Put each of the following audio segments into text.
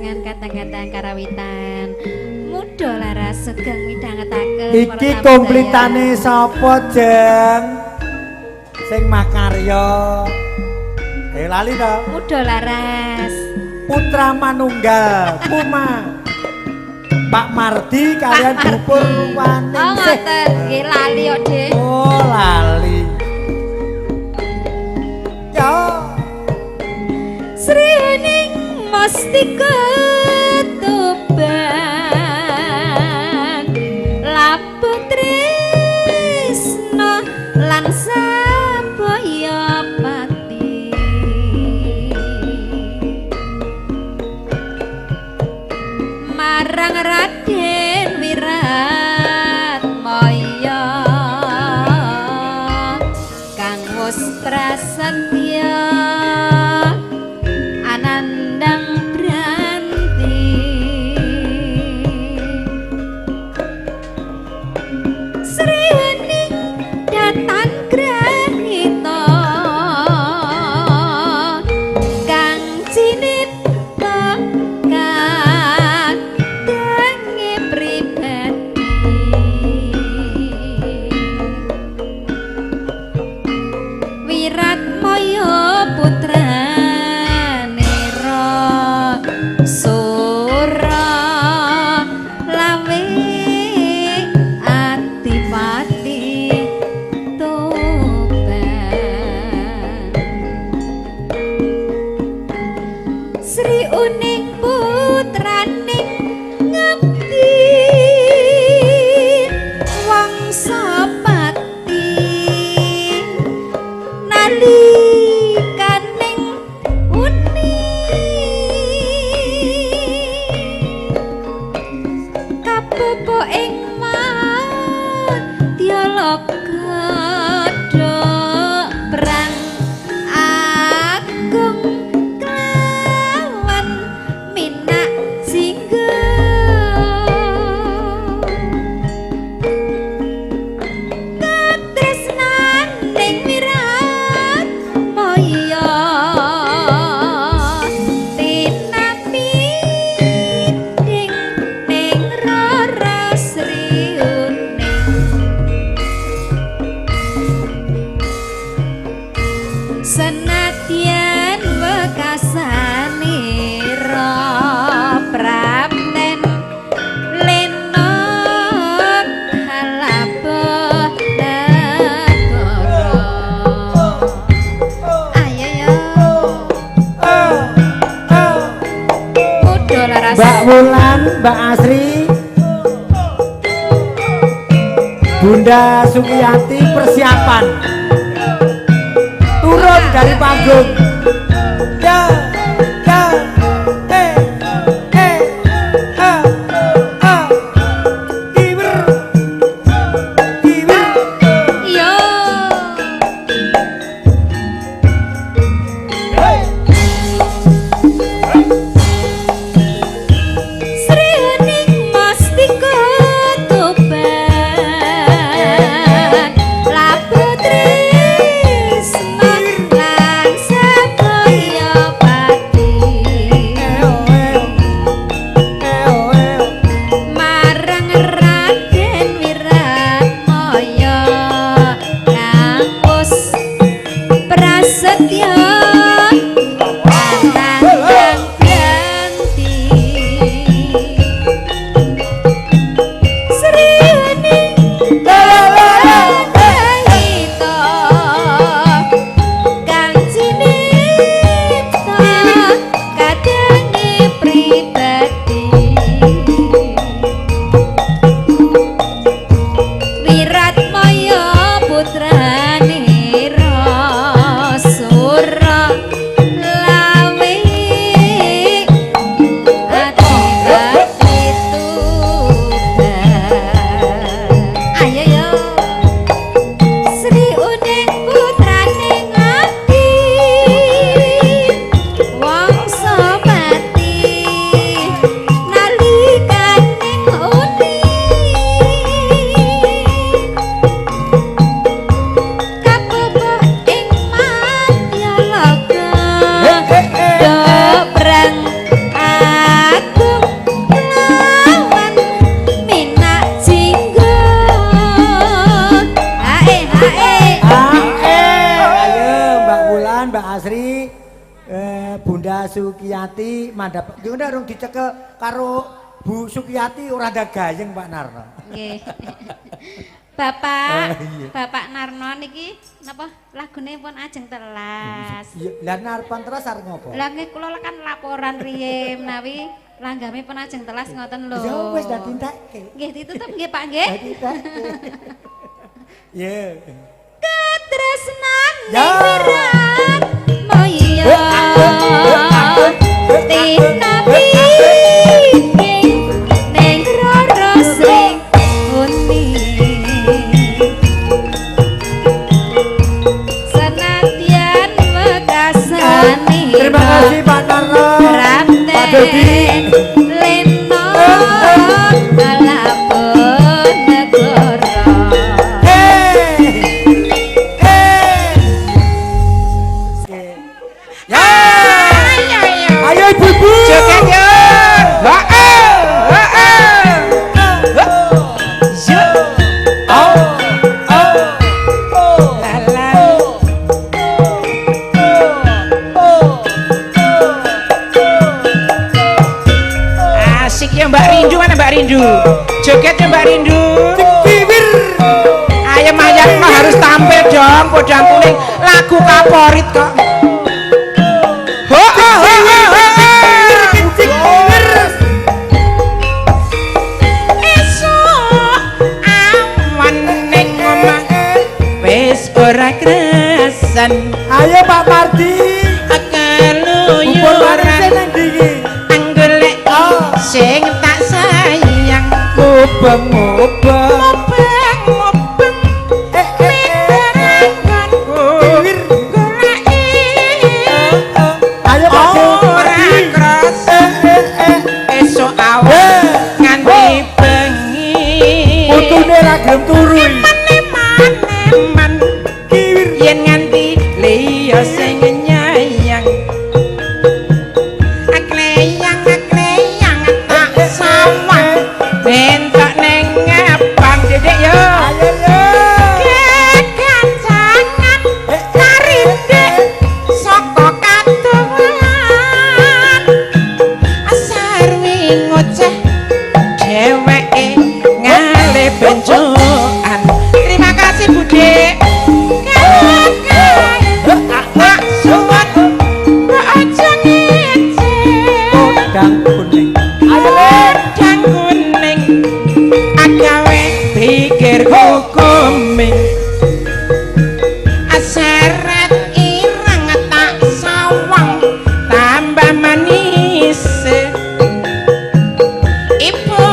sesarengan kadang-kadang karawitan Muda laras sugeng midhangetaken. Iki komplitane sapa, Jeng? Sing makarya. Lali to? Muda laras. Putra Manunggal Puma. Pak Mardi kalian Bu Purwaningsih. Oh ngoten, nggih lali kok, Dik. Oh, lali. Ya. Srining Mustika Tuban Labu Trisna lan Sabaya Pati marang Raden Wiratmaya kang wis prasetya anandang branti. Sri Hening datan granita kang cinipta kadange pribadi. Wiratmaya putrane Sura lawe adipati Tuban. Sri Uning putraning ngabdi Wangsapati nalikaning uni kapopo ing madyaloka perang agung kelawan Minak Jingga. Katresnaning Wiratmaya tinampi ing ning Rara Sri Uning. Senadyan wekasanira prapten lenot halabuh negara. Ayo yo Muda laras. Mbak Wulan, Mbak Asri, Bunda Sukiyati persiapan turun dari panggung. Ya, ya, eh, eh, a, a, kiwer, kiwer. Yo. Sri Hening Mustika Tuban Labu Trisna lan Sabaya. Sukiyati mandhap. Ki nek rung dicekel karo Bu Sukiyati ora ada gayeng Pak Narno. Nggih. Bapak, Iya. Bapak Narno niki napa lagune pun ajeng telas. Iya, lah narepan telas arep ngopo? Lah nggih kula kan laporan riye menawi langgame pun ajeng telas ngoten lho. Ya wis dadi entekke. Nggih ditutup nggih Pak nggih. Dadi entekke. Iya. Katresnan Ya. wirat moyo tinapi ning roro sing uni senadyan wekasani Terima kasih Pak Narno. Pak Dodi. Leno alapun negara. Hey. Hey. Oke. Ya. Ayo ibu-ibu. Joget yo. Heeh. Heeh. Yo. Oh. Oh. Oh. La la. Asik ya Mbak Rindu, mana Mbak Rindu? Joget ya Mbak Rindu. Bibir. Ayo Mayat mah harus tampil dong, podang kuning lagu favorit kok. Ho ho ho ho ho. Kencing bibir. Esuk awan ning omah wis ora krasan. Ayo Pak Pardi. Bubur Keluyuran warise nang ndi iki? anggolek sing tak sayang. Mubeng-mubeng. Mubeng-mubeng Eh eh eh. nggonku Bibir. goleki Ayo Pak ora Pardi. krasa. Eh eh eh. Esuk awan Eh. nganti bengi. Putune ra gelem turu iki. Eman eman Kiwir. yen nganti liya sing nyayang. Akleyang akleyang tak sawang bentok ning ngepang dedek yo. Ayo yo. Kekancangan karindek saka kadohan. Sarwi ngoceh dheweke ngale benjokan. Terima kasih Bude. Tak suwun mbok aja ngece. Podang kuning. Ayo Le. Podang kuning agawe pikirku kuming. Aseret ireng tak sawang tambah manis. Ibu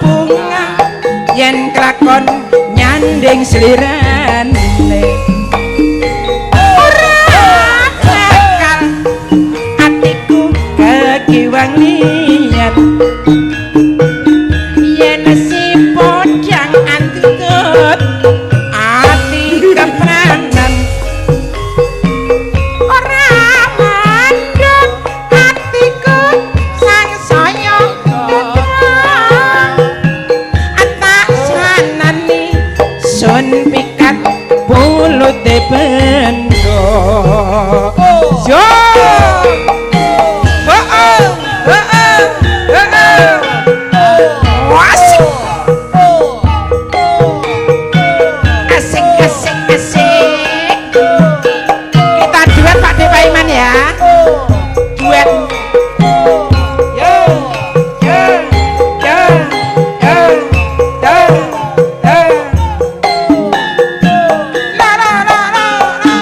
bunga yen kelakon nyanding slirane. Ora bakal atiku kekiwang liyan. Yen si podang antutut ati kepranan. Ora mandhut atiku sangsaya dedang. Tak sanani sun pikat pulute bendo. Yo. Heeh, heeh, heeh. Asik. Asik, asik, asik. Kita duet Pak De Paiman ya. Duet. Yo, yo, yo, yo, yo, yo. La la la la la.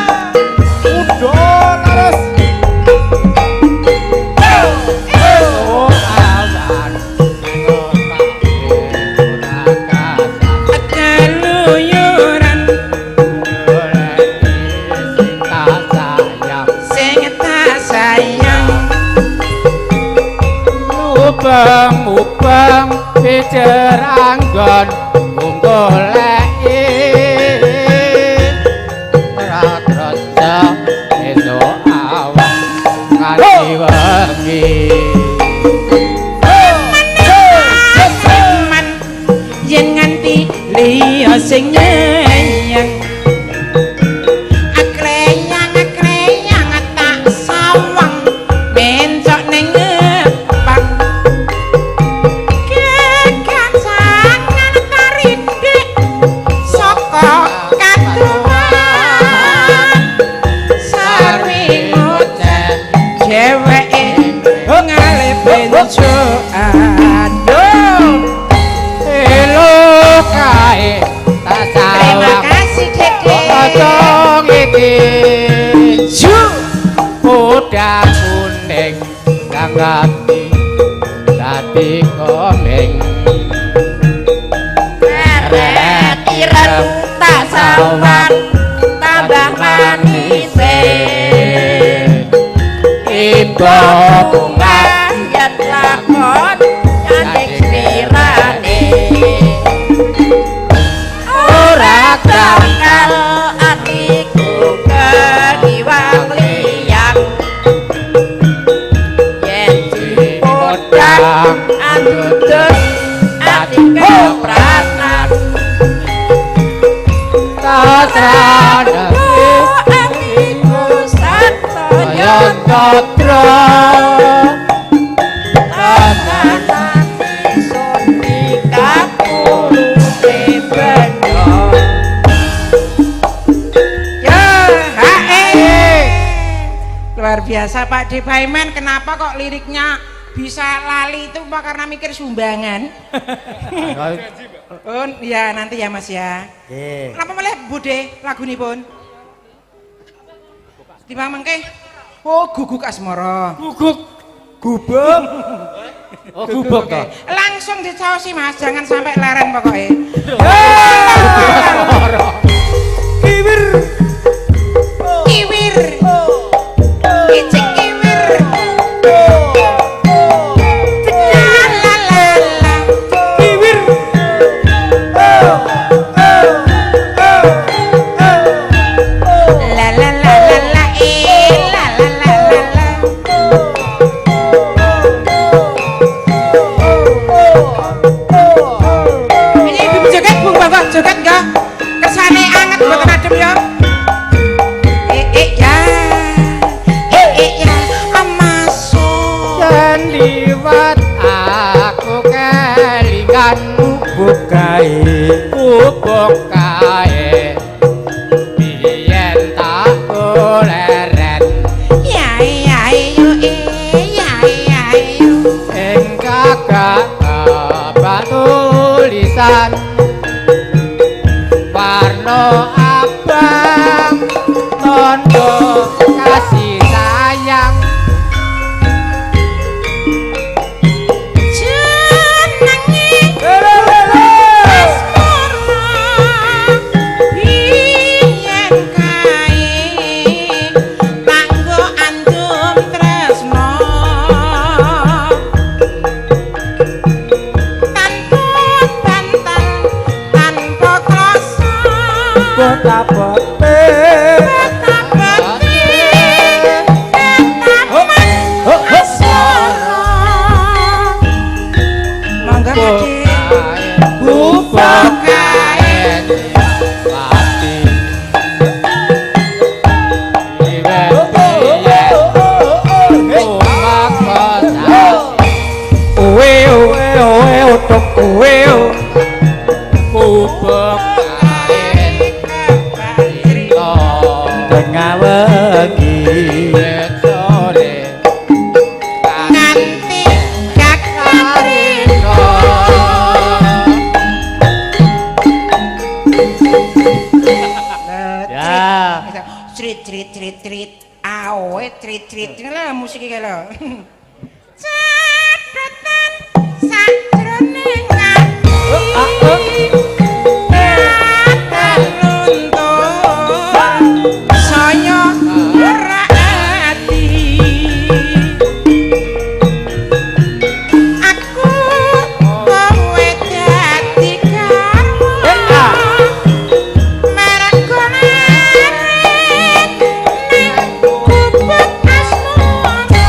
Udah terus. Keluyuran sing tak sayang. Mubeng-mubeng pijer anggon goleki ora krasa esuk awan nganti wengi. Eman yen nganti liya sing nyayang. Akreyang akreyang tak sawang ben Ju podang kuning kang ati dadi komeng. Meret ireng tak sawang tambah manise. Ibu bunga yen lakon nyanding slirane. Ora bakal atiku kegiwang liyang. Yen dipodang andudus ati kepratan. Atiku sansaya Tatra tenan sun kapurute benda. Ya, hae. Luar biasa Pak D. Paiman, kenapa kok liriknya bisa lali itu Pak karena mikir sumbangan. Oh, ya nanti ya Mas ya. Nggih. Kenapa malah Bude lagunipun? Timbang mengke. Oh, guguk asmara. Guguk. Gubuk. Oh, gubuk Oke. toh. Langsung dicaosi Mas, jangan sampai leren pokoknya. Kiwir. Kiwir. Kicik kiwir. La la la la. Kiwir. La la la la la eh la la la la la. Ini ibu joget Bu, Bapak joget enggak? Kersane anget mboten adem ya. Eh eh ya. Eh eh ya masuk. Yen liwat aku kelingan Gubuk kae. gubuk kae. Biyen tak goleren Ya ya yo eh ya ya yo. ing gagak kebak tulisan warna abang tondo kasih sayang. Jenenge asmara biyen kae kanggo andum tresno tanpa bantal tanpa krasa Betapa-te. betapa tetapan asmara. Monggo Dik. Gubuk kae mati iwet biyen umakosasi Owe owe owe otok owe o. gubuk kae to Tengah wengi. sore nganti kakarino. Ya. Crit crit crit crit awe crit crit ini lah musik iki lho. Catetan sajroning ati runtuh saya ora ati. Aku kowe dadi karma mergo leren ning gubuk asmara.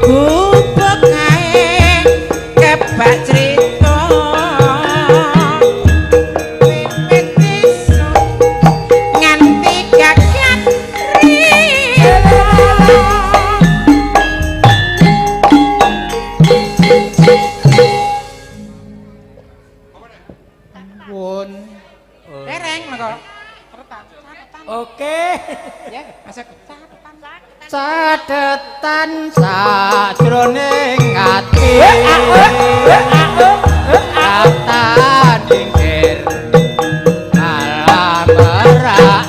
Gubuk kae kebak crita wiwit esuk nganti gagat rita. Pun. Dereng monggo. Oke. Ya, masuk. Catetan sajroning ati. Katan dingkir malah merak.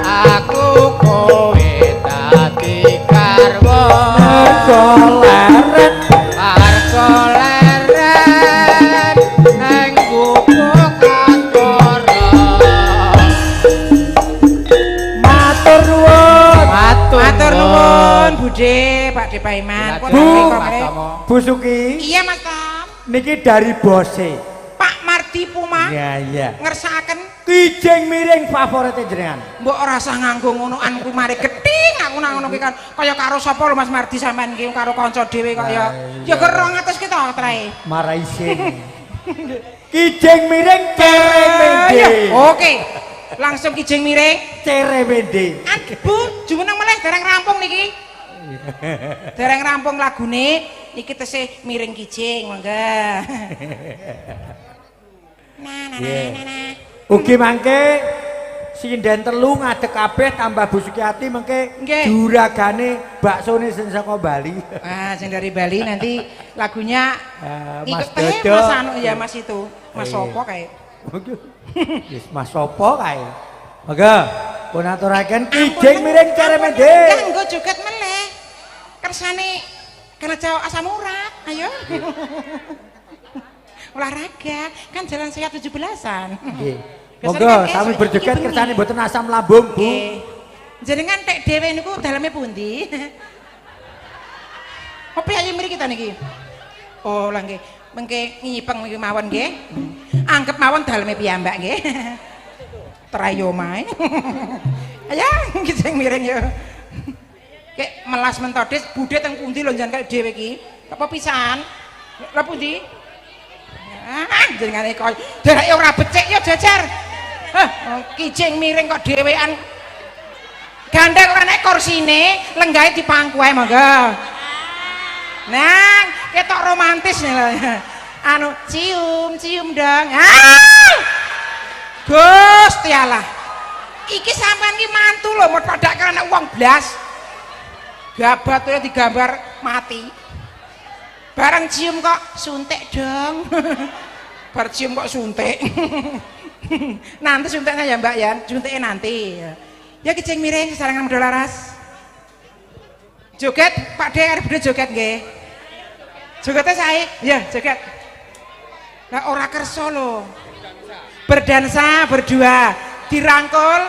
Aku kowe dadi garwa. Goleret Marga leren nang gubuk kantora. Matur nuwun. Matur nuwun Bude, Pak De Paiman. Pun Bu. mriko meneh. Bu Suki, Iya Mas Tom. niki dari bose. Pak Mardi Puma Iya, iya. ngersakaken Kijing miring favorite jenengan. mbok ora usah nganggo ngonoan kuwi mari gething aku nang ngono kuwi kan kaya karo sapa lho Mas Mardi sampean iki karo kanca dhewe kok ya. Ya ger 200 ki to trae. Marai sing. Kijing miring cere mende. Iya, oke. Langsung kijing miring. Cere mende. An Bu, jumeneng meleh dereng rampung niki. Dereng rampung lagune niki tesih miring kijing monggo. Nah, nah, nah, nah, nah. Ugi mangke sinden telu ngadeg kabeh tambah Bu Sukiati mengke Nggih. juragane baksone sing saka Bali. Ah, sing dari Bali nanti lagunya Mas ngikut teh Dodo. Mas anu ya Mas itu. Mas Iya. sopo kae? Wis Mas sapa kae? Monggo pun aturaken kijing miring cere mende. Nggo joget meleh. Kersane kena jauh asam urat. Ayo. Olahraga kan jalan sehat 17-an. Nggih. Biasanya Monggo kan sami esuk berjoget iki bengi. kersane mboten asam lambung, Bu. Nggih. Jenengan tek dhewe niku daleme pundi? Apa ayo mriki ta niki? Oh, lah nggih. Mengke ngipeng iki mawon nggih. Anggep mawon daleme piyambak nggih. Trayo mae. Ayo iki sing miring yo. Kek melas mentodis budhe teng pundi lho njan kaya dhewe iki. Apa pisan? Lha pundi? Ah, jenengane koyo dereke ora becik yo jajar. Hah, kijing miring kok dhewean. Gandeng ora nek kursine, lenggahe dipangku ae monggo. Nang, ketok romantis nih lho. Anu, cium, cium dong. Ah! Gusti Allah. Iki sampean ki mantu lho, mau padake anak wong blas. Gabatune digambar mati. Bareng cium kok suntik dong. Bar cium kok suntik. Nanti suntiknya ya Mbak Yan, suntiknya nanti. Ya kijing miring sarangan medho laras. Joget Pak De arep budhe joget nggih. Jogetnya sae. Ya, joget. Lah ora kersa lho. Berdansa berdua, dirangkul.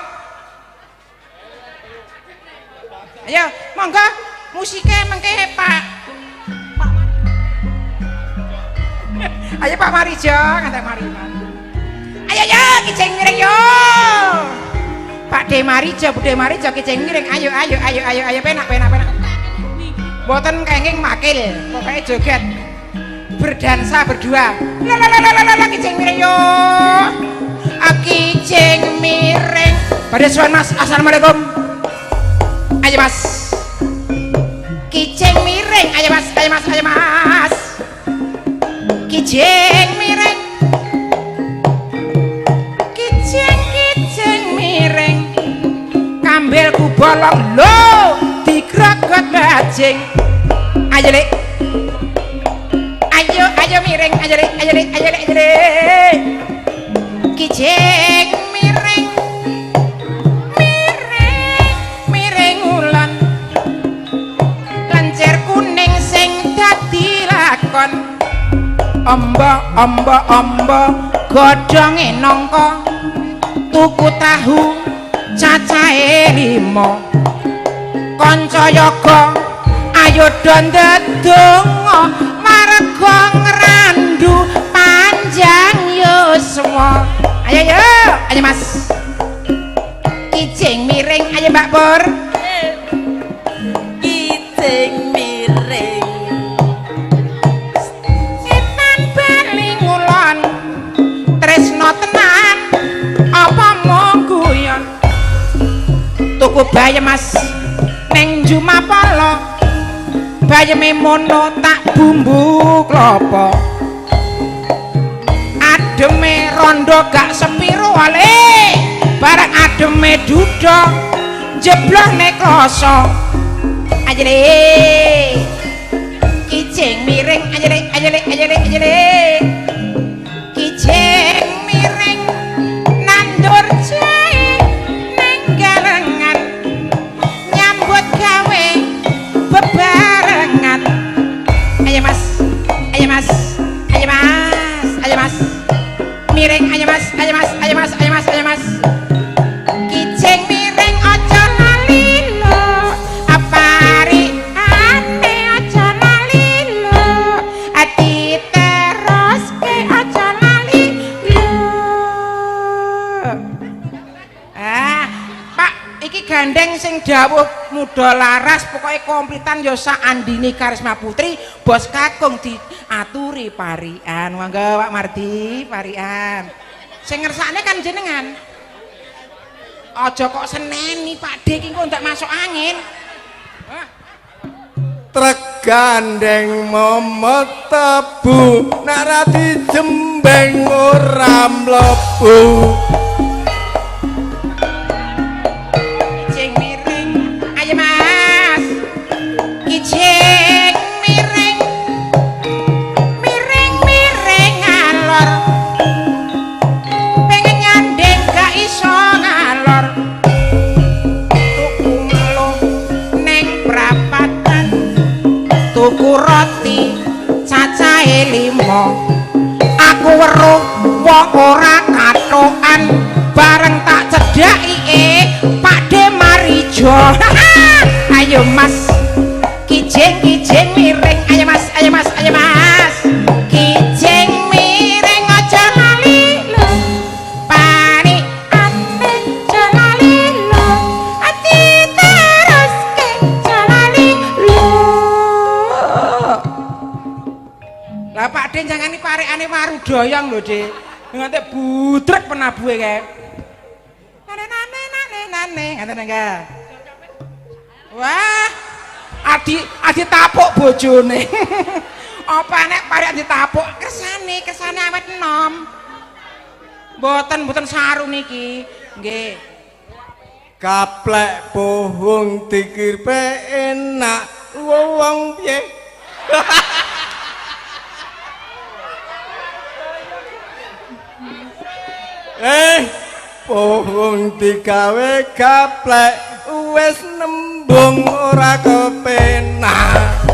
Ayo, monggo musiknya mengke Pak. Ayo Pak Marijo, ngantek mari. Ayo yo kijing miring yo. Pak De Marijo, Bude Marijo kijing miring. Ayo ayo ayo ayo ayo penak penak penak. Mboten kenging makil, pokoknya joget. Berdansa berdua. La la la la la la kijing miring yo. Kijing miring. Pada suan Mas, assalamualaikum. Ayo Mas. Kijing miring, ayo Mas, ayo Mas, ayo Mas. Kijing miring. Kijing kijing miring. Kambilku bolong lho digrogot bajing. Ayo Lek. Ayo ayo miring, ayo Lek, ayo Lek, ayo Lek, ayo Lek. Kijing miring. Miring miring ulan. Lencer kuning sing dadi lakon. Amba amba amba godhonge nangka tuku tahu cacahe 5 kanca yoga ayo do ndedonga marga ngrandu panjang yuswa. Ayo Mas. Kijing miring, ayo Mbak Pur. Kijing miring. Setan bali ngulon. Tresno tenan apa mung guyon. Tuku bayem Mas ning Jumapala. Bayeme mono tak bumbu klopo. Ademe rondo gak sepiro wale. Barang ademe duda jeblok kloso. Ayo le. Kijing miring, ayo le, ayo le, ayo le, ayo le. Kijing miring nandur jahe ning galengan nyambut gawe bebarengan. Ayo Mas, ayo Mas, ayo Mas, ayo Mas. Miring, ayo Mas, ayo Mas, ayo Mas, ayo Mas, ayo Mas. Kijing miring aja lali lho, apariane aja lali lho, ati teruske aja lali lho. Ah, Pak, iki gandeng sing dawuh muda laras pokoke komplitan ya sak Andini Karisma Putri, bos kakung diaturi parian. Monggo Pak Mardi, parian. Sing ngersakne kan jenengan. Aja kok seneni Pak D iki engko ndak masuk angin. Hah? Trek gandeng momot tebu nek ra dijembeng ora mlebu. Kijing miring, ayo Mas. Kijing miring, miring miring ngalor. Pengen nyandeng gak iso ngalor. Tuku melu ning prapatan, tuku roti cacahe 5. Aku weruh wong ora kathokan, bareng tak cedhaki Pak De Marijo. Ayo Mas, kijing kijing miring, ayo Mas, ayo Mas, ayo Mas. Kijing miring aja lali lho, pariane aja lali lho, ati teruske aja lali lho. Lah Pak De jangani parikane waru doyong lho, De. Nganti budrek penabuhe kae. Nane nane nane nane ngoten enggak. Wah, adi adi tapuk bojone. Apa nek parik ditapuk kersane, kersane awet enom. Mboten mboten saru niki. Nggih. Gaplek bohong dikirpe enak wong piye. Bohong digawe gaplek wis nembung ora kepenak.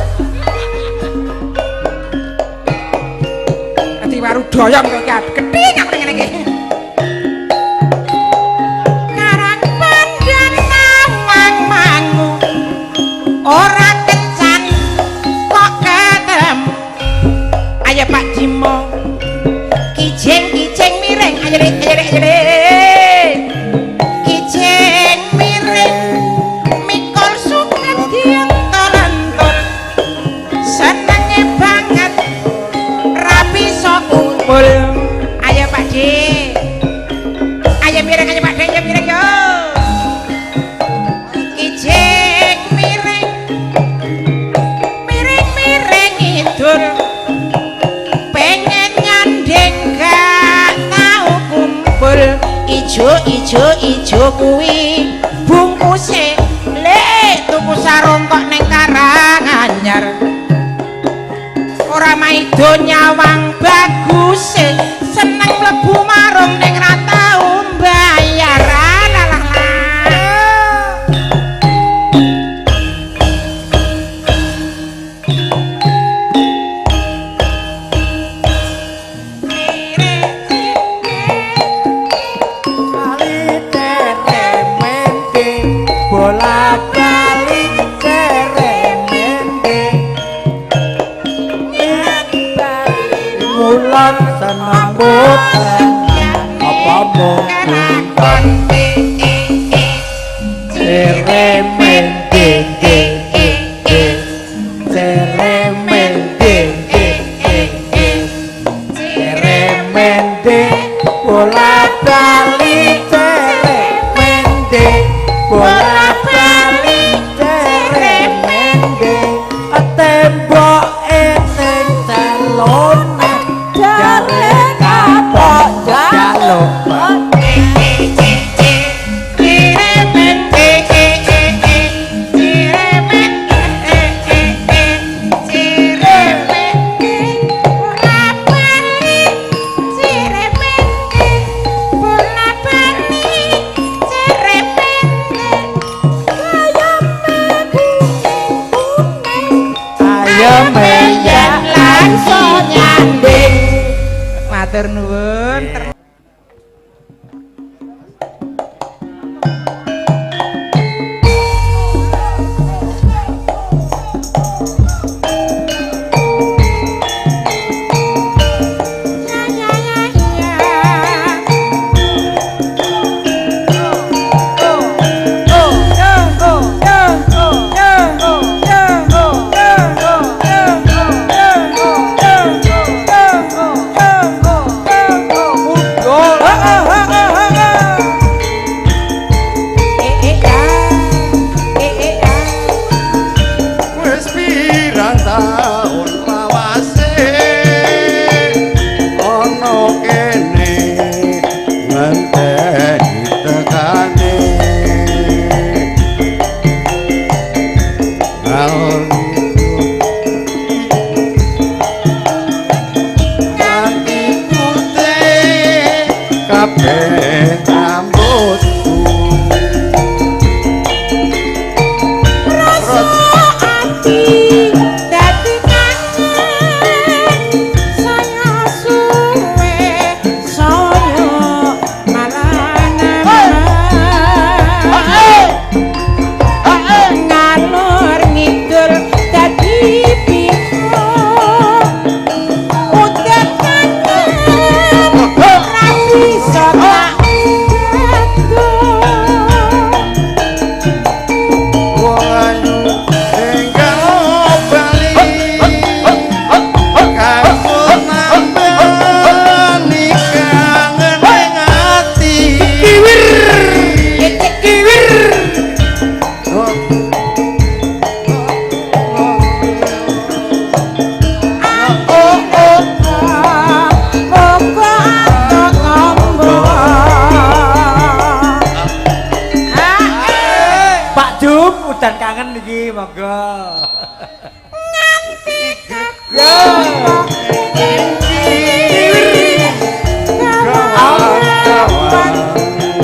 Dadi waru doyong kok iki gething aku ngene iki. Karang pandan nawang mangu ora kencan kok ketemu. Ayo Pak Jimo. Kijing kijing miring, ayo le, ayo le, ayo le. Kijing miring mikul suket dientor-entor. Senenge banget ra bisa kumpul. Ayo Pak D. Ayo miring, ayo Pak D, ayo miring yo. Kijing miring miring miring idul. Pengen nyandeng gak tau kumpul. Ijo ijo ijo kuwi bungkuse le tuku sarung kok ning Karanganyar. Ora maido nyawang baguse, seneng mlebu marung ning ra tau mbayar. Alah lah. Kali teremente bola bali teremente mulon seneng mung Kelakon e e e ceremen d d e e ceremen d d e e ceremen d bola bali ceremen d bola bali ceremen d tembok ning celone jare kapok jaluk. Ciremen e e e e ciremen e e e ciremen bola bali ciremen bola bali ciremen Ayo meyak langsung nyanding. Matur nuwun. Wis pirang taun lawase ana kene ngenteni tekane ngalor nganti putih kabeh rambutku. Rasa ati dadi kangen saya suwe saya malah ngalor ngidul dadi bingung udan kangen ora bisa tak gedung. Wong ayu enggal bali kanggo nambani kangen ing ati. Kiwir kiwir. Pak Jum udan kangen iki monggo.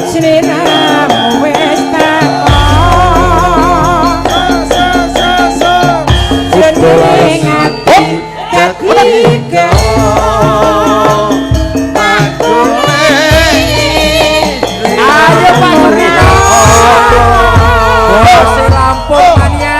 Sliramu wis teko jeneng ati dadi gelo tak golek. Ayo Pak Surito. Bose Lampung mania.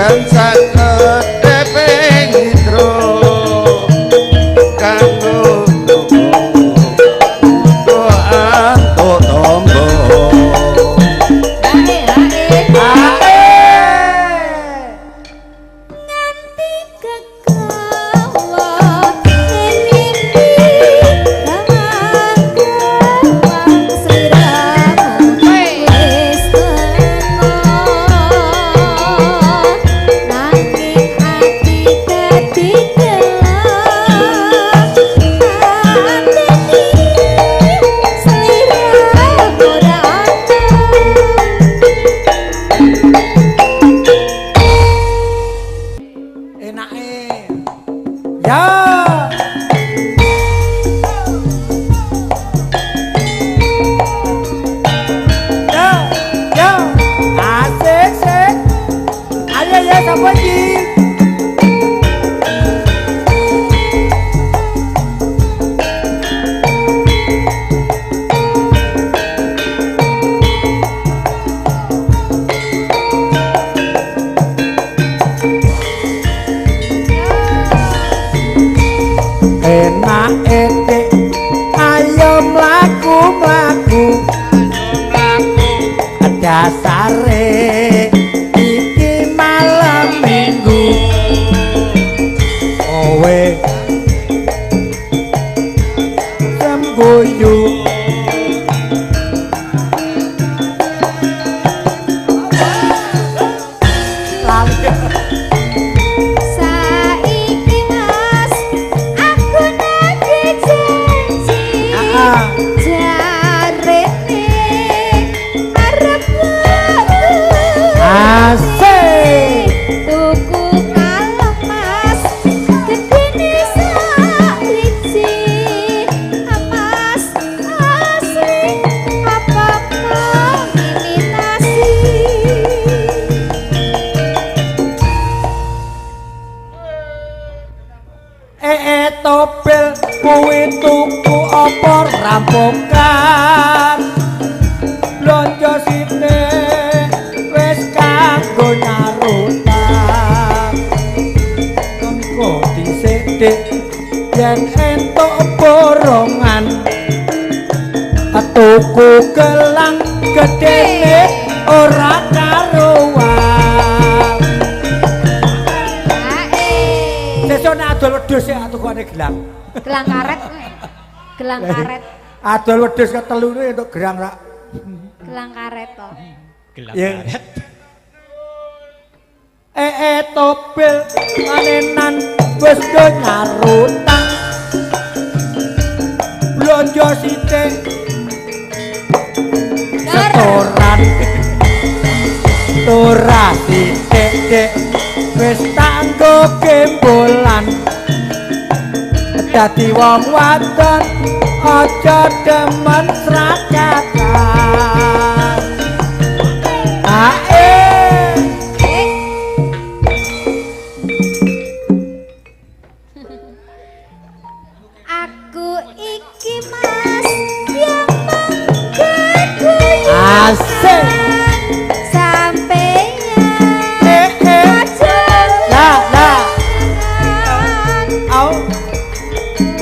Senajan sakedhepe nyitra kanggo tuku antuk tombo. Hae hae. Ae. Nganti kekawa mimpi gawang sliramu wis teko nanging ati dadi gelap ateni sliramu ora ana. Enake. Ya. Ya, ya. Asik, sik. Ayo ya sapa iki? Enak etik. Ayo mlaku mlaku. Dasare iki malam minggu. Kowe sembuyu. Lali. Saiki Mas, aku nagih janji. Ah. Jarene arep metu. Asik. Tuku kalung Mas, gedene sak wiji. Mas asli apa mung imitasi? Ee topel kuwi tuku apa rampokan. Blonjo sithik wis kanggo nyarutan. Engko dhisik yen entuk borongan. Tuku gelang gedene ora karuan. Ae. Sesuk nek adol wedhus sik tukone gelang. Gelang karet kowe. Gelang karet. Adol wedhus ketelune entuk gerang rak. Gelang karet to. Gelang Ya. karet. Ee topel manenan wis do nyarutan. Blonjo sithik setoran. Ora sithik dik wis tanggo gembolan. Dadi wong wadon aja demen srakatan. Ae. Eh. Aku iki Mas yang menggeguyan. Asik. Sampeyan Eh eh. aja Lah lah. Au.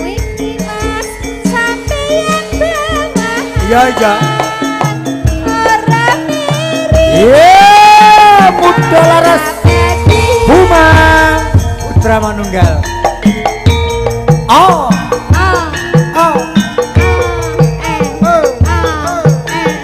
Iki Mas sampeyan bawahan. Iya iya. Ora miri. Ye, muda laras Dadi Buma Putra Manunggal. Oh, Oh, oh, oh, eh, oh. oh, eh.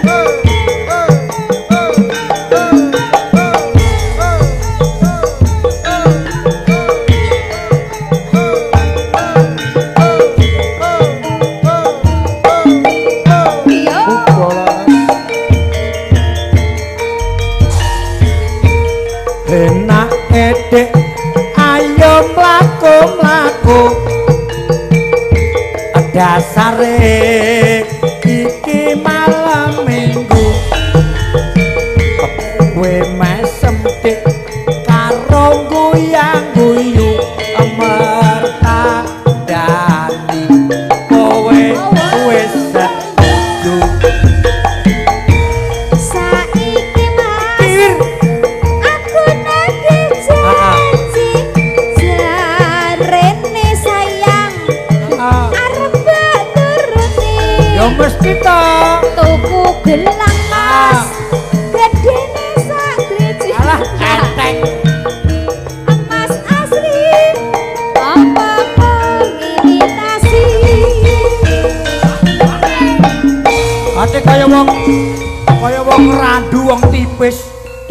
Iya. Enak edek, ayo mlaku mlaku. Dasare iki malam minggu. Kowe mesem dik karo guyang-guyu mertandani kowe wis setuju. Saiki Mas, aku nagih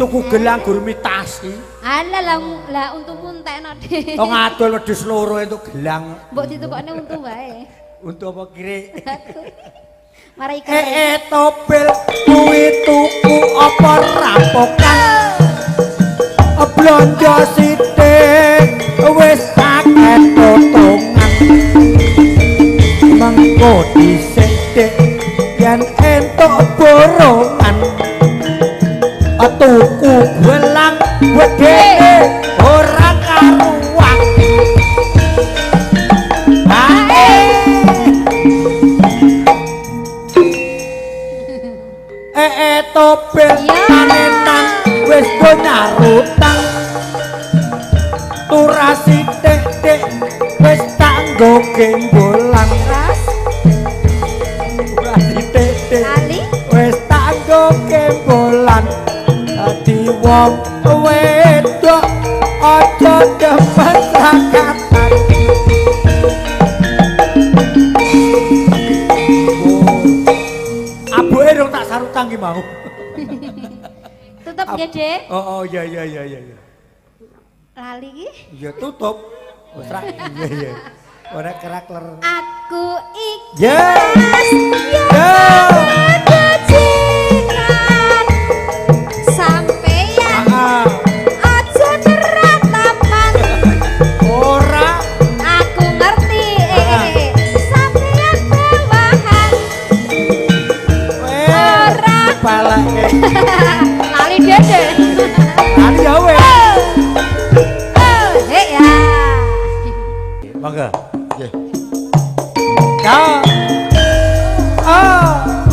Tuku gelang gur mitasi. Alah lah lah untumu entekno, Dik. Wong adol wedhus loro entuk gelang. Mbok ditukokne untu wae. Untuk apa kire? Marai Eh eh topel kuwi tuku apa rampokan? Blonjo sithik wis akeh potongan. Mengko dhisik dik yen entuk borongan. Tuku gelang wedene ora karuan. Hae. Eh eh topel panenan wis do nyarutang. Turah sithik dik wis tak nggo gembolan. Turah sithik dik Lali. wis tak nggo gembolan. Dadi wong wedok aja demen sakatan. Abuke rong tak sarutang ki mau. Tutup nggih, Dik. Oh, oh iya iya iya iya. Lali ki. Ya tutup. Wis ra iya iya. Ora kerakler. Aku iki Ya. Ya. kecingan sampeyan Ah, aja neratapan. ora Aku ngerti sampeyan bawahan. weh. Ora. Kepalake. Lali dede. Lali ya weh. Oh, hei ya. Monggo. Nggih. Ya. Ah.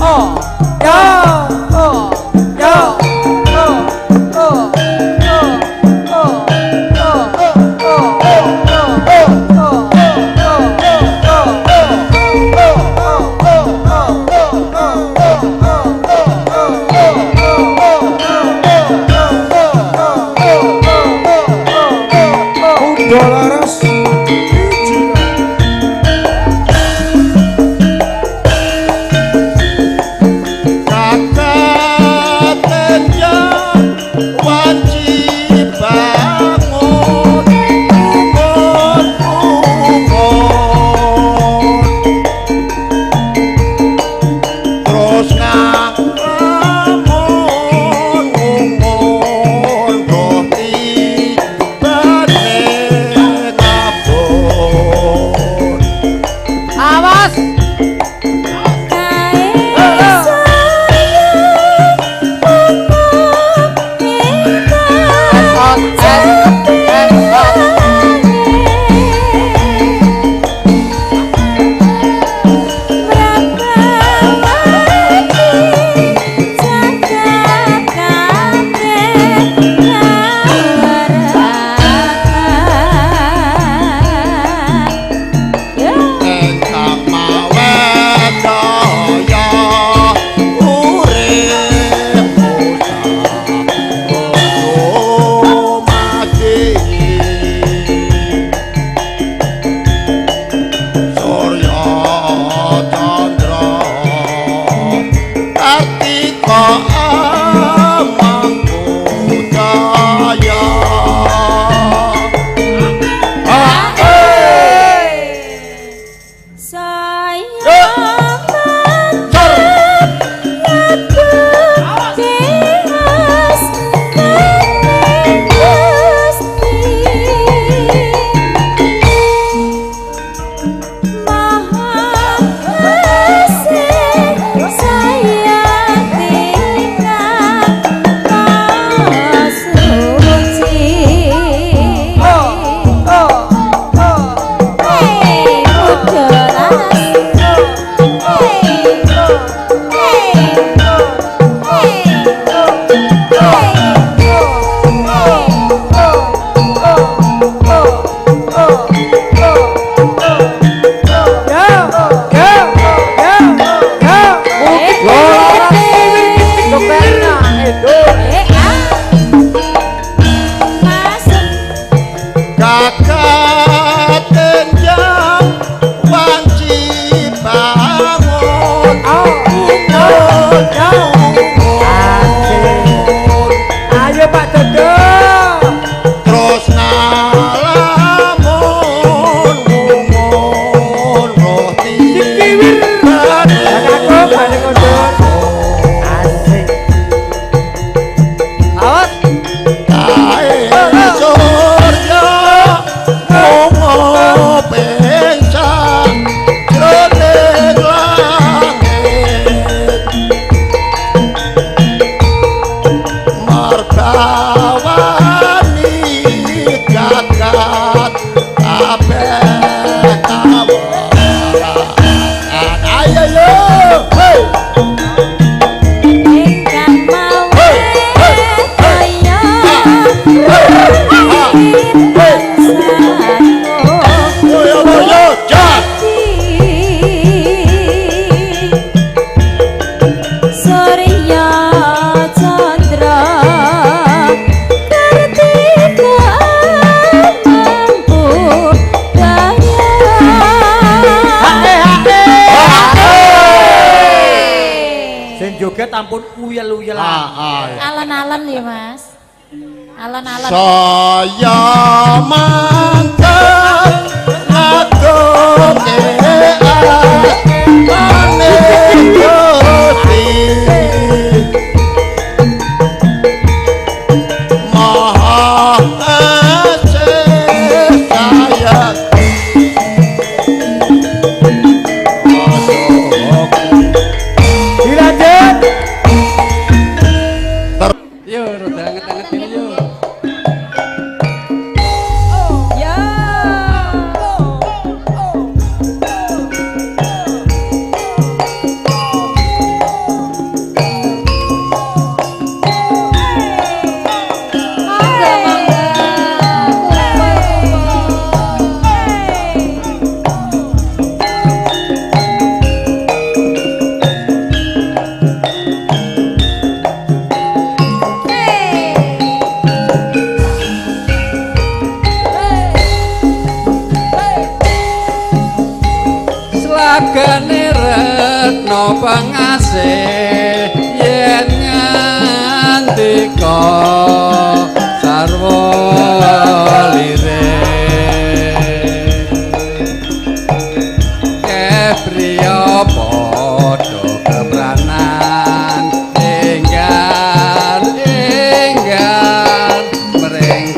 dodo. Terus ngalamun ngumun roti. Dikiwir. Aku balik mundur. Asik. Awas. Kae surya mungo pensang jroning langit. Marbawani jagat kabeh kawelasan. Ayo yo, hey. Ingkang mawe kaya Yo yo yo, jas. Surya Chandra Kartika mampu daya. Sing joget ampun uyel-uyelan. Ah, ah. Alon-alon ya Mas. Alon-alon. Saya mantep ngagungke asmane Gusti. Maha Asih sayang. Dilanjut. Yo rada anget-anget dhewe yo. Ya. Monggo monggo. Slagane retno pengasih yen ngandika sarwa lirik kepriya padha kepranan enggal enggal mring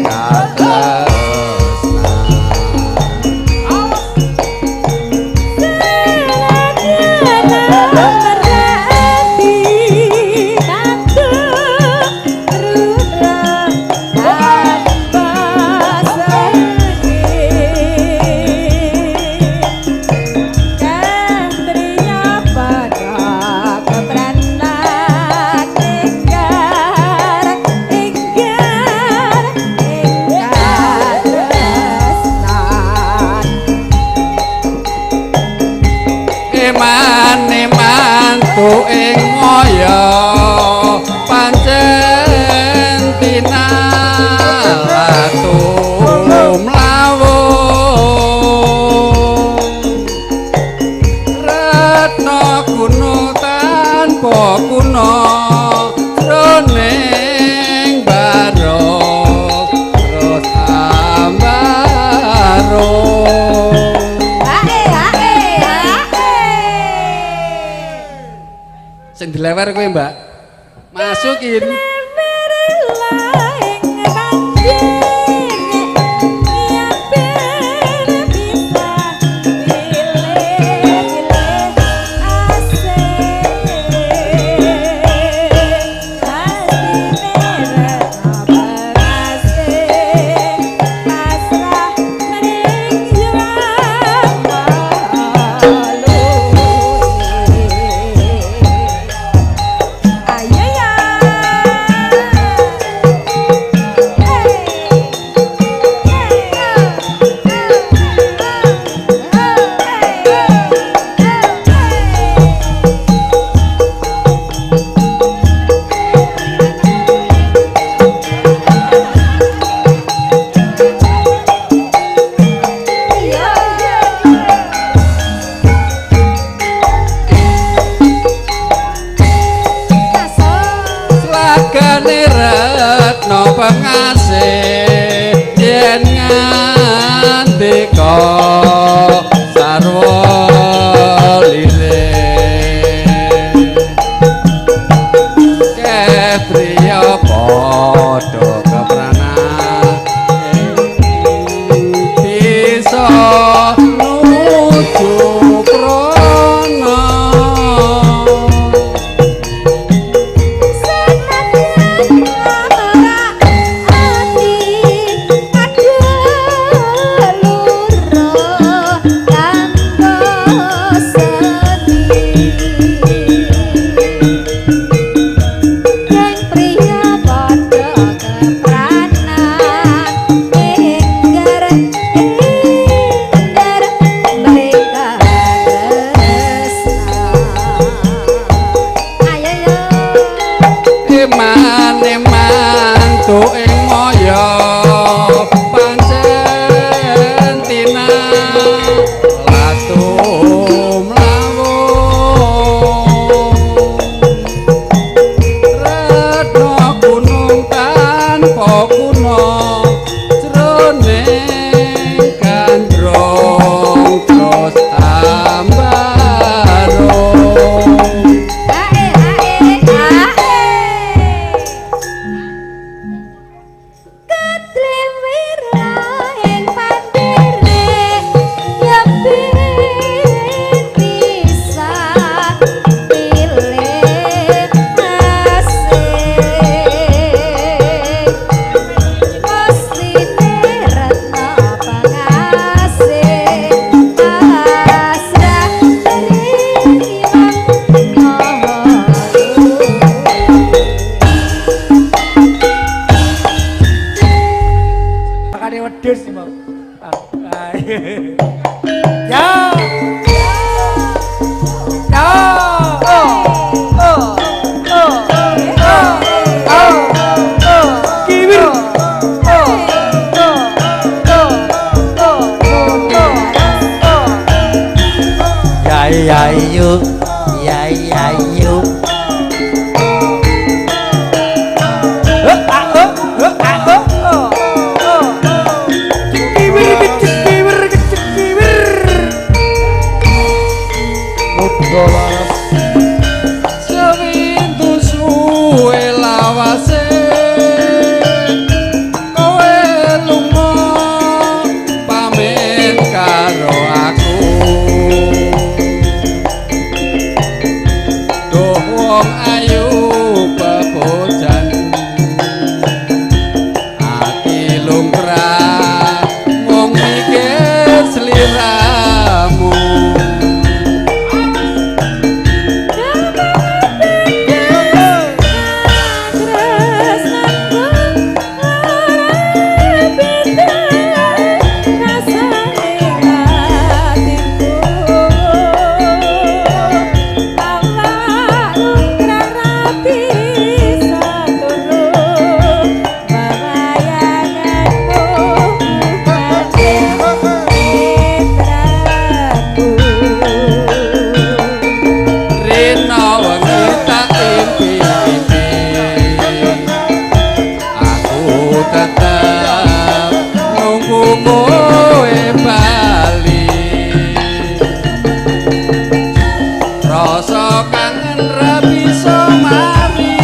katresnan. Eman eman tu ing moyo pancen tinalatu mlawu retno kuno tanpa kuno jroning barok terus ambaro. Sing dilewer kowe, Mbak. Masukin. Ayo ya. Pengasih yen ngandika sarwa lilir kepriya padha kepranan bisa nuju prana. Eman eman tu ing maya pancen tina latu mlawu retno gunung tanpa kuna jroning gandrung terus ambaro. Makane wedhus mau. Ya. Ya. Oh. Oh. Oh. Oh. Oh. Kiwir. Oh. Oh. Oh. Oh. Oh. Oh. Ya ya yu. Ya ya yu. Oh, ah, oh, oh, ah, oh, oh. Oh. Cekiwir, cekiwir, cekiwir. Muga laras. Sewintu suwe lawase kowe lunga pamit karo aku. Duh wong ayu bebojan ati lungkrah mung mikir sliramu. Rina wengi tak impi-impi aku tetep nunggu kowe bali. Rasa kangen ra bisa mari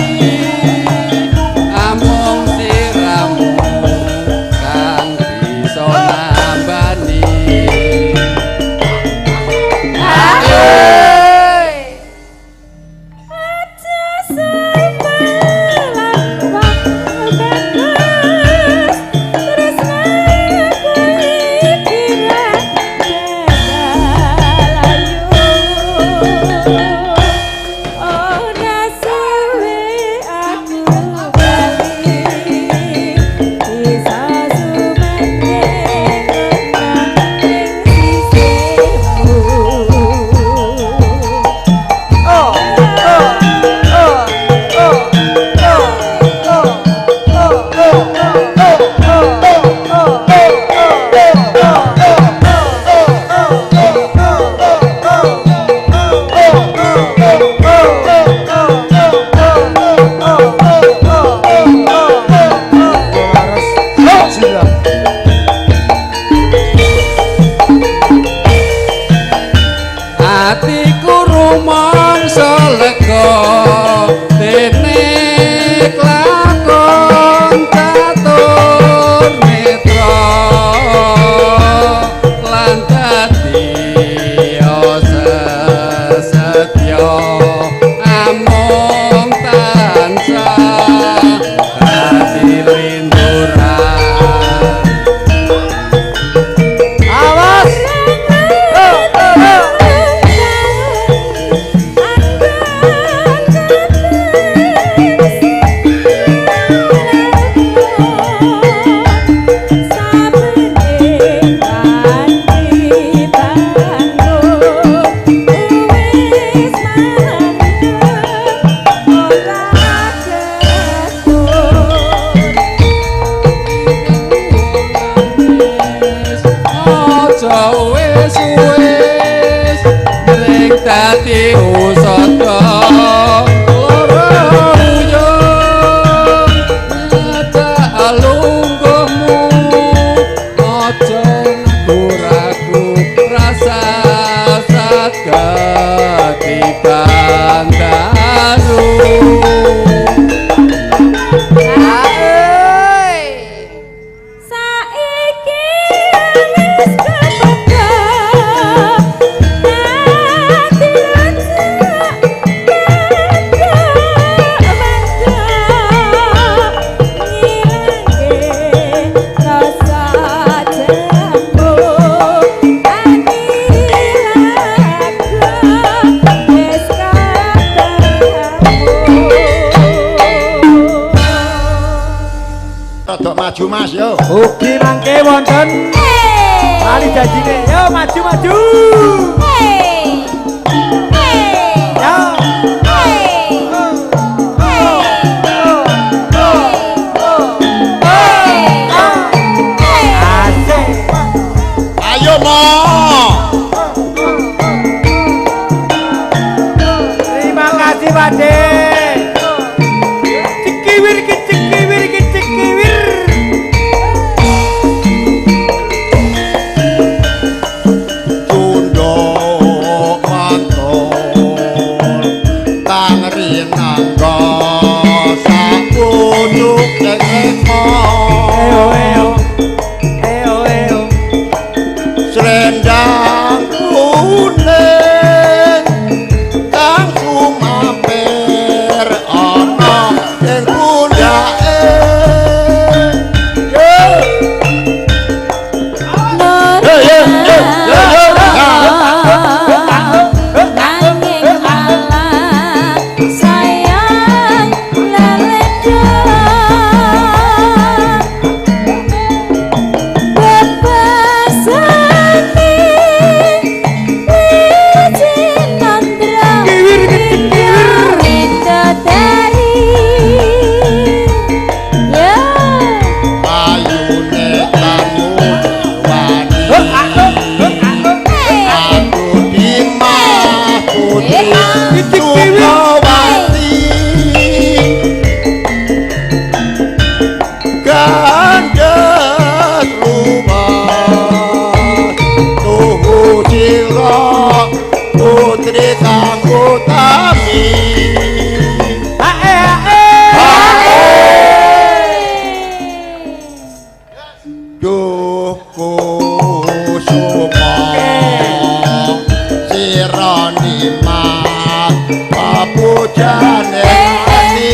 amung siramu kang bisa nambani. Oh. Rodok maju Mas yo. Ugi mangke wonten lali janjine. Yo maju maju. Yo. Asik. Ayo mo. Terima kasih Pak De. Cekiwir kecekiwir kecekiwir. Tunduk mantul kang rinangga sapucuk rekma. Eo eo. Eo eo. Slendang kuning kang sumampir ana ing pundhake. Yo. Yo yo yo yo yo. Nanging malah sayang leledo bebasane wicinandra widodari ya. Ayune tamu wani. Aku Dimas Putri Sukawati Gandes rumah Tuhu sira putri kang utami. Ae ae. Duh kusuma sira nimas papujane ati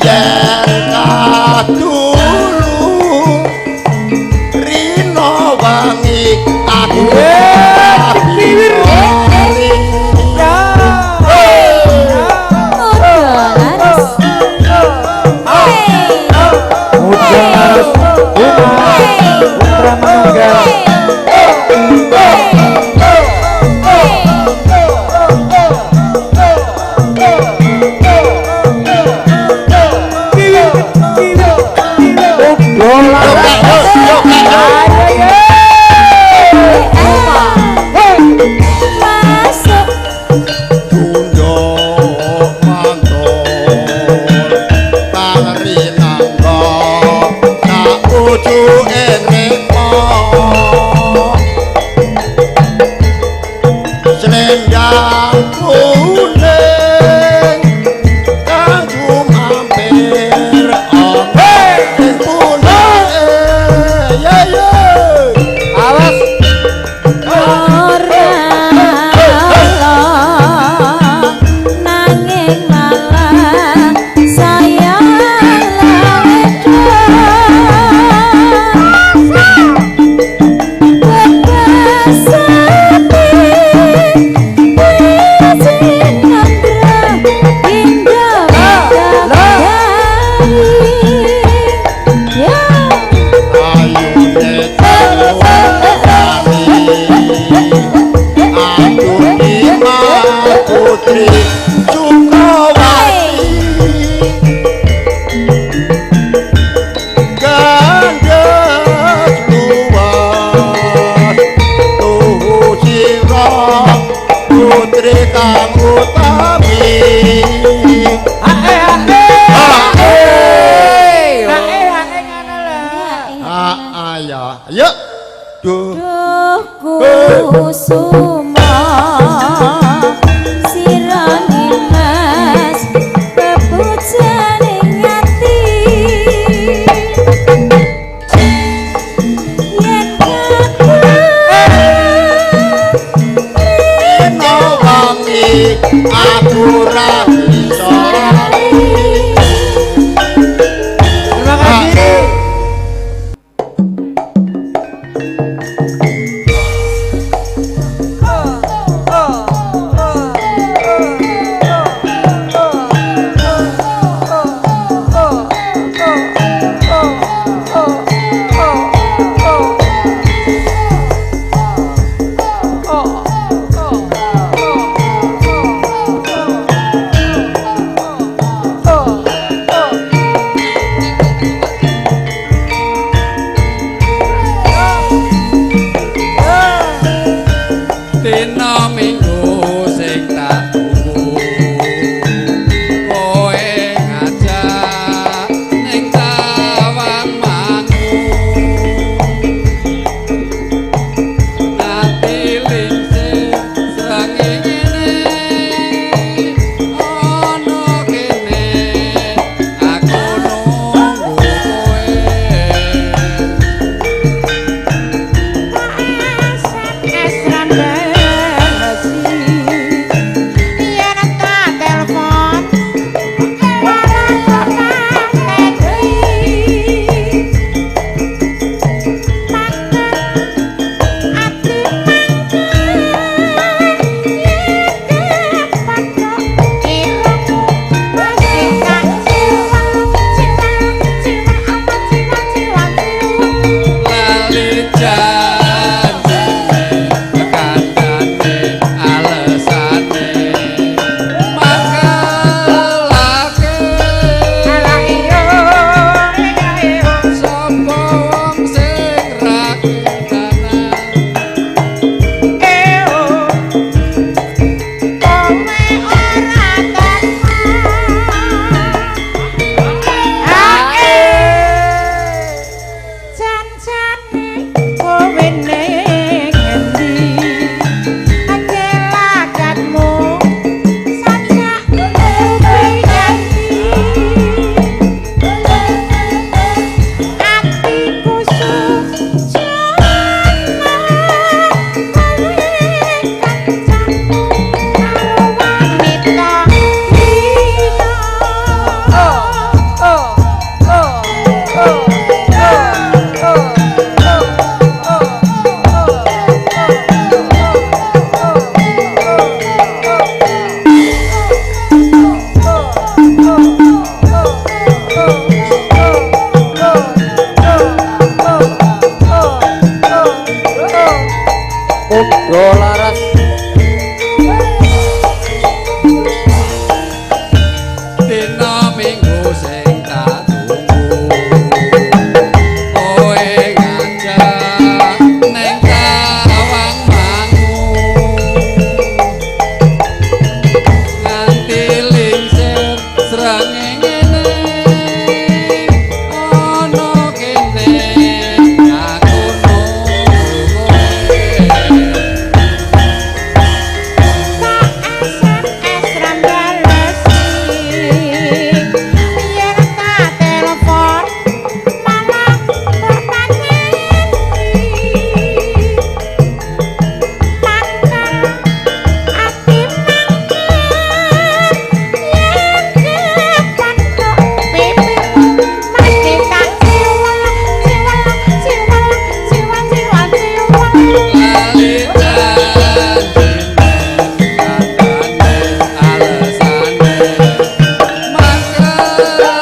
yen kadulu rina wangi aku Cekiwir. Ya. Muda laris. Muda laris. Putra manunggal. Kiwir kiwir kiwir. Uga laras. Ayo yo. Masuk Tunduk mantul kang rinangga sapucuke rekma slendang kuning kang sumampir ana ing pundhake. Ye ye. Awas. Ora nanging malah sayang leledo bebasane wicinandra indah widodari ya. Ayune tani aku Dimas Putri Sukawati Gandes luwas tuhu sira putri kang utami. Ae ae. Ae. Ae ae ngono lho. Ah ah ya. Ayo. Duh. Duh kusuma sira nimas pepujane ati yen Rina wangi aku ra bisa lali. Terima kasih. Kau Ayo.